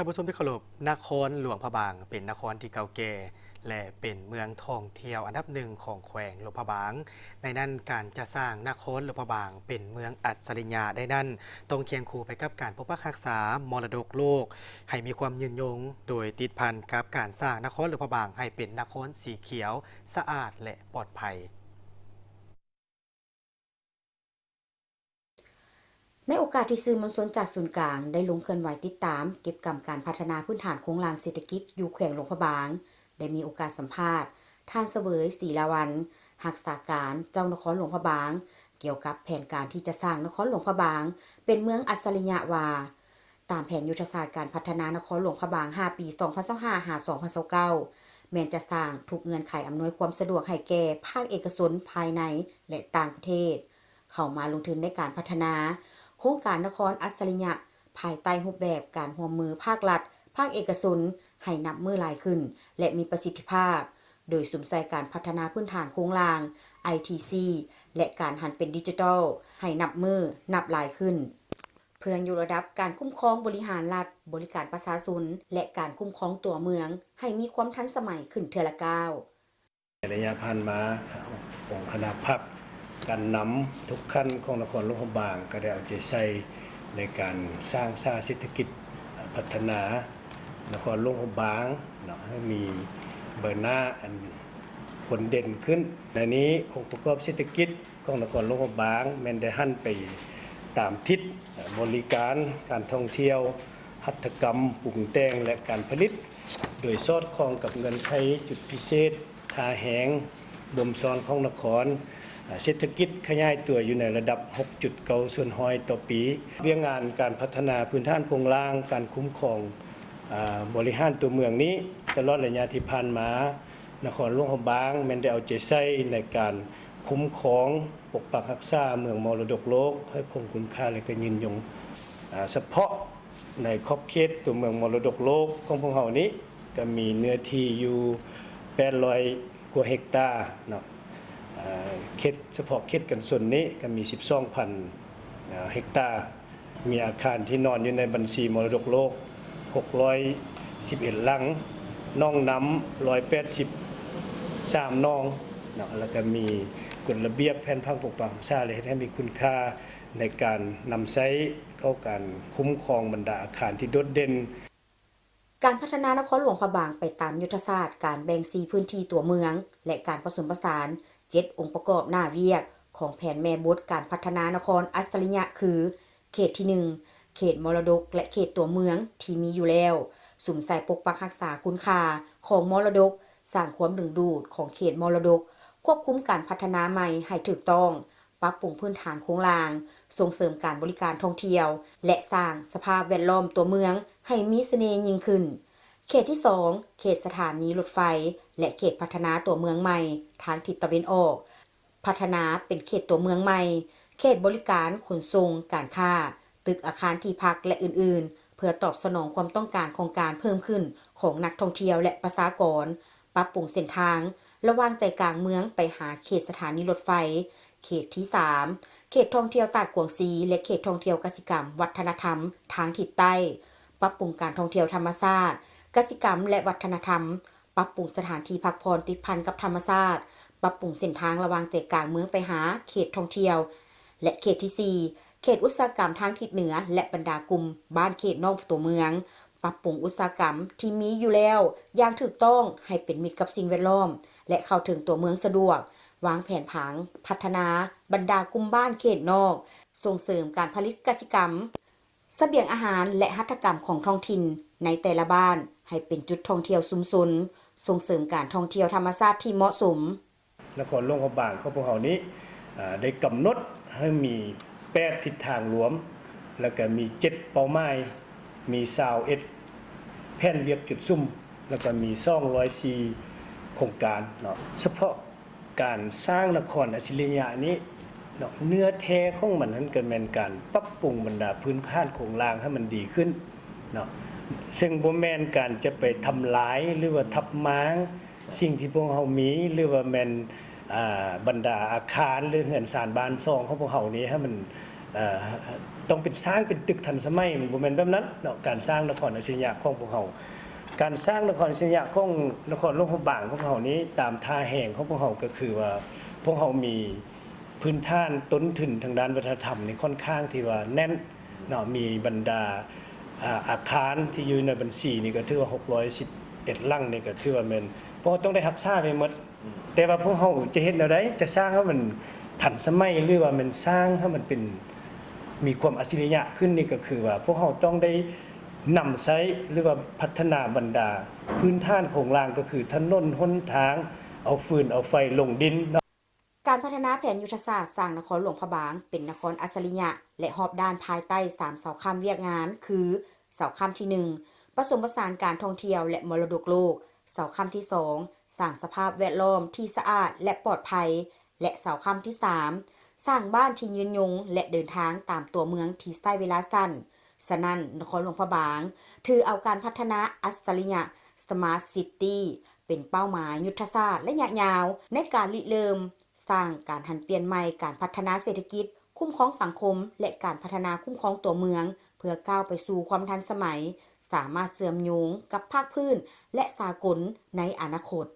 ທ່ານຜູ້ຊົມທີ່ເຄົາລົບ, ນະຄອນຫຼວງພະບາງເປັນນະຄອນທີ່ເກົ່າແກ່ ແລະ ເປັນເມືອງທ່ອງທ່ຽວອັນດັບໜຶ່ງຂອງແຂວງຫຼວງພະບາງ. ໃນນັ້ນ, ການຈະສ້າງນະຄອນຫຼວງພະບາງເປັນເມືອງອັດສະລິຍະໄດ້ນັ້ນ, ຕ້ອງຄຽງຄູ່ໄປກັບການປົກປັກຮັກສາມໍລະດົກໂລກໃຫ້ມີຄວາມຍືນຍົງ, ໂດຍຕິດພັນກັບການສ້າງນະຄອນຫຼວງພະບາງໃຫ້ເປັນນະຄອນສີຂຽວ, ສະອາດ ແລະ ປອດໄພ. ໃນໂອກາດທີ່ສື່ມວນຊົນຈາກສູນກາງໄດ້ລົງເຄື່ອນໄຫວຕິດຕາມເກັບກຳການພັດທະນາພື້ນຖານໂຄງລ່າງເສດຖະກິດຢູ່ແຂວງຫຼວງພະບາງ, ໄດ້ມີໂອກາດສຳພາດທ່ານ ສະເຫວີຍ ສີລາວັນ ຮັກສາການເຈົ້ານະຄອນຫຼວງພະບາງ ກ່ຽວກັບແຜນການທີ່ຈະສ້າງນະຄອນຫຼວງພະບາງເປັນເມືອງອັດສະລິຍະວ່າ, ຕາມແຜນຍຸດທະສາດການພັດທະນານະຄອນຫຼວງພະບາງຫ້າປີ ສອງພັນຊາວຫ້າ ຫາ ສອງພັນຊາວເກົ້າ ແມ່ນຈະສ້າງທຸກເງື່ອນໄຂອຳນວຍຄວາມສະດວກໃຫ້ແກ່ພາກເອກະຊົນພາຍໃນ ແລະ ຕ່າງປະເທດ ເຂົ້າມາລົງທຶນໃນການພັດທະນາໂຄງການນະຄອນອັດສະລິຍະ ພາຍໃຕ້ຮູບແບບການຮ່ວມມືພາກລັດ, ພາກເອກະຊົນໃຫ້ນັບມື້ຫຼາຍຂຶ້ນ ແລະ ມີປະສິດທິພາບ, ໂດຍສຸມໃສ່ການພັດທະນາພື້ນຖານໂຄງລ່າງ ໄອທີຊີ ແລະ ການຫັນເປັນດິຈິຕອລໃຫ້ນັບມື້ນັບຫຼາຍຂຶ້ນ. ເພື່ອຍົກລະດັບການຄຸ້ມຄອງບໍລິຫານລັດ, ບໍລິການປະຊາຊົນ ແລະ ການຄຸ້ມຄອງຕົວເມືອງໃຫ້ມີຄວາມທັນສະໄໝຂຶ້ນເທື່ອລະກ້າວ. ໃນໄລຍະຜ່ານມາ, ຂອງຄະນະພັກການນຳທຸກຂັ້ນຂອງນະຄອນຫຼວງພະບາງ ກໍໄດ້ເອົາໃຈໃສ່ໃນການສ້າງສາເສດຖະກິດ, ພັດທະນານະຄອນຫຼວງພະບາງເນາະ ໃຫ້ມີໃບໜ້າອັນພົ້ນເດັ່ນຂຶ້ນ. ໃນນີ້, ອົງປະກອບເສດຖະກິດ ຂອງນະຄອນຫຼວງພະບາງ ແມ່ນໄດ້ຫັນໄປຕາມທິດ ບໍລິການ, ການທ່ອງທ່ຽວ, ຫັດຖະກຳ, ປຸງແຕ່ງ ແລະ ການຜະລິດ, ໂດຍສອດຄ່ອງກັບເງື່ອນໄຂຈຸດພິເສດ ທ່າແຮງບົ່ມຊ້ອນຂອງນະຄອນ. ເສດຖະກິດຂະຫຍາຍຕົວຢູ່ໃນລະດັບ ຫົກຈຸດເກົ້າສ່ວນຮ້ອຍຕໍ່ປີ. ວຽກງານການພັດທະນາພື້ນຖານໂຄງລ່າງ, ການຄຸ້ມຄອງ, ອາ, ບໍລິຫານຕົວເມືອງນີ້, ຕະຫຼອດໄລຍະທີ່ຜ່ານມາ, ນະຄອນຫຼວງພະບາງແມ່ນໄດ້ເອົາໃຈໃສ່ໃນການຄຸ້ມຄອງປົກປັກຮັກສາເມືອງມໍລະດົກໂລກໃຫ້ຄົງຄຸນຄ່າ ແລະ ກໍຍືນຍົງ. ອາ, ສະເພາະໃນຂອບເຂດຕົວເມືອງມໍລະດົກໂລກຂອງພວກເຮົານີ້ ກໍມີເນື້ອທີ່ຢູ່ແປດຮ້ອຍກວ່າເຮັກຕາເນາະ. ອາ, ເຂດ, ສະເພາະເຂດກັນຊົນນີ້ກໍມີສິບສອງພັນເຮັກຕາ. ມີອາຄານທີ່ນອນຢູ່ໃນບັນຊີມໍລະດົກໂລກ ຫົກຮ້ອຍສິບເອັດຫຼັງ, ໜອງນ້ຳ ຮ້ອຍແປດສິບສາມໜອງເນາະ, ແລ້ວກໍມີກົດລະບຽບແຜນຜັງປົກປັກຮັກສາ ແລະ ເຮັດໃຫ້ມີຄຸນຄ່າໃນການນຳໃຊ້ເຂົ້າການຄຸ້ມຄອງບັນດາອາຄານທີ່ໂດດເດັ່ນ. ການພັດທະນານະຄອນຫຼວງພະບາງໄປຕາມຍຸດທະສາດການແບ່ງສີພື້ນທີ່ຕົວເມືອງ ແລະ ການປະສົມປະສານເຈັດອົງປະກອບໜ້າວຽກຂອງແຜນແມ່ບົດການພັດທະນານະຄອນອັດສະລິຍະຄື ເຂດທີໜຶ່ງ ເຂດມໍລະດົກ ແລະ ເຂດຕົວເມືອງທີ່ມີຢູ່ແລ້ວ, ສຸມໃສ່ປົກປັກຮັກສາຄຸນຄ່າຂອງມໍລະດົກ, ສ້າງຄວາມດຶງດູດຂອງເຂດມໍລະດົກ, ຄວບຄຸມການພັດທະນາໃໝ່ໃຫ້ຖືກຕ້ອງ, ປັບປຸງພື້ນຖານໂຄງລ່າງ, ສົ່ງເສີມການບໍລິການທ່ອງທ່ຽວ ແລະ ສ້າງສະພາບແວດລ້ອມຕົວເມືອງໃຫ້ມີສະເໜ່ຍິ່ງຂຶ້ນ. ເຂດທີສອງ ເຂດສະຖານີລົດໄຟ ແລະ ເຂດພັດທະນາຕົວເມືອງໃໝ່ທາງທິດຕາເວັນອອກ, ພັດທະນາເປັນເຂດຕົວເມືອງໃໝ່, ເຂດບໍລິການ, ຂົນສົ່ງ, ການຄ້າ, ຕຶກອາຄານທີ່ພັກ ແລະ ອື່ນໆ ເພື່ອຕອບສະໜອງຄວາມຕ້ອງການຂອງການເພີ່ມຂຶ້ນຂອງນັກທ່ອງທ່ຽວ ແລະ ປະຊາກອນ, ປັບປຸງເສັ້ນທາງລະຫວ່າງໃຈກາງເມືອງໄປຫາເຂດສະຖານີລົດໄຟ. ເຂດທີສາມ ເຂດທ່ອງທ່ຽວຕາດກວາງຊີ ແລະ ເຂດທ່ອງທ່ຽວກະສິກຳວັດທະນະທຳທາງທິດໃຕ້, ປັບປຸງການທ່ອງທ່ຽວທຳມະຊາດ, ກະສິກຳ ແລະ ວັດທະນະທຳ, ປັບປຸງສະຖານທີ່ພັກຜ່ອນຕິດພັນກັບທຳມະຊາດ, ປັບປຸງເສັ້ນທາງລະຫວ່າງໃຈກາງເມືອງໄປຫາເຂດທ່ອງທ່ຽວ ແລະ ເຂດທີສີ່ ເຂດອຸດສາຫະກຳທາງທິດເໜືອ ແລະ ບັນດາກຸ່ມບ້ານເຂດນອກຕົວເມືອງ, ປັບປຸງອຸດສາຫະກຳທີ່ມີຢູ່ແລ້ວຢ່າງຖືກຕ້ອງໃຫ້ເປັນມິດກັບສິ່ງແວດລ້ອມ ແລະ ເຂົ້າເຖິງຕົວເມືອງສະດວກ, ວາງແຜນຜັງພັດທະນາບັນດາກຸ່ມບ້ານເຂດນອກ, ສົ່ງເສີມການຜະລິດກະສິກຳ, ສະບຽງອາຫານ ແລະ ຫັດຖະກຳຂອງທ້ອງຖິ່ນໃນແຕ່ລະບ້ານໃຫ້ເປັນຈຸດທ່ອງທ່ຽວຊຸມຊົນ, ສົ່ງເສີມການທ່ອງທ່ຽວທຳມະຊາດທີ່ເໝາະສົມ. ນະຄອນຫຼວງພະບາງຂອງພວກເຮົານີ້ ອາ ໄດ້ກຳນົດໃຫ້ມີແປດທິດທາງລວມ ແລ້ວກະມີເຈັດເປົ້າໝາຍ, ມີຊາວເອັດແຜນວຽກຈຸດສຸມ ແລ້ວກະມີສອງຮ້ອຍສີ່ໂຄງການເນາະ. ສະເພາະການສ້າງນະຄອນອັດສະລິຍະນີ້ເນາະ, ເນື້ອແທ້ຂອງມັນນັ້ນກະແມ່ນການປັບປຸງບັນດາພື້ນຖານໂຄງລ່າງໃຫ້ມັນດີຂຶ້ນເນາະ, ເຊິ່ງບໍ່ແມ່ນການຈະໄປທຳລາຍ ຫຼືວ່າທັບມ້າງ ສິ່ງທີ່ພວກເຮົາມີ ຫຼືວ່າແມ່ນ ອາ ບັນດາອາຄານ ຫຼືເຮືອນຊານບ້ານຊ່ອງຂອງພວກເຮົານີ້ ໃຫ້ມັນ ເອີ ຕ້ອງເປັນສ້າງເປັນຕຶກທັນສະໄໝ, ມັນບໍ່ແມ່ນແບບນັ້ນເນາະ. ການສ້າງນະຄອນອັດສະລິຍະຂອງພວກເຮົາ, ການສ້າງນະຄອນອັດສະລິຍະຂອງນະຄອນຫຼວງພະບາງຂອງເຮົານີ້, ຕາມທ່າແຮງຂອງພວກເຮົາກໍຄືວ່າ ພວກເຮົາມີພື້ນຖານຕົ້ນທຶນທາງດ້ານວັດທະນະທຳນີ້ຂ້ອນຂ້າງທີ່ວ່າແໜ້ນເນາະ, ມີບັນດາ ອາ ອາຄານທີ່ຢູ່ໃນບັນຊີນີ້ກໍຖືວ່າຫົກຮ້ອຍສິບເອັດຫຼັງນີ້ ກໍຖືວ່າແມ່ນພວກເຮົາຕ້ອງໄດ້ຮັກສາໄວ້ໝົດ. ແຕ່ວ່າພວກເຮົາຈະເຮັດແນວໃດ ຈະສ້າງໃຫ້ມັນທັນສະໄໝ ຫຼືວ່າແມ່ນສ້າງໃຫ້ມັນເປັນ ມີຄວາມອັດສະລິຍະຂຶ້ນນີ້ ກໍຄືວ່າພວກເຮົາຕ້ອງໄດ້ນຳໃຊ້ ຫຼືວ່າພັດທະນາບັນດາພື້ນຖານໂຄງລ່າງ ກໍຄືຖະໜົນຫົນທາງ, ເອົາຟືນເອົາໄຟລົງດິນເນາະ. ການພັດທະນາແຜນຍຸດທະສາດສ້າງນະຄອນຫຼວງພະບາງເປັນນະຄອນອັດສະລິຍະ ແລະ ຮອບດ້ານພາຍໃຕ້ສາມເສົາຄ້ຳວຽກງານ ຄື ເສົາຄ້ຳທີໜຶ່ງ ປະສົມປະສານການທ່ອງທ່ຽວ ແລະ ມໍລະດົກໂລກ, ເສົາຄ້ຳທີສອງ ສ້າງສະພາບແວດລ້ອມທີ່ສະອາດ ແລະ ປອດໄພ ແລະ ເສົາຄ້ຳທີສາມ ສ້າງບ້ານທີ່ຍືນຍົງ ແລະ ເດີນທາງຕາມຕົວເມືອງທີ່ໃຊ້ເວລາສັ້ນ. ສະນັ້ນ, ນະຄອນຫຼວງພະບາງ ຖືເອົາການພັດທະນາອັດສະລິຍະ Smart City ເປັນເປົ້າໝາຍຍຸດທະສາດໄລຍະຍາວ ໃນການລິເລີ່ມສ້າງການຫັນປ່ຽນໃໝ່ການພັດທະນາເສດຖະກິດ, ຄຸ້ມຄອງສັງຄົມ ແລະ ການພັດທະນາຄຸ້ມຄອງຕົວເມືອງ ເພື່ອກ້າວໄປສູ່ຄວາມທັນສະໄໝ, ສາມາດເຊື່ອມໂຍງກັບພາກພື້ນ ແລະ ສາກົນໃນອະນາຄົດ.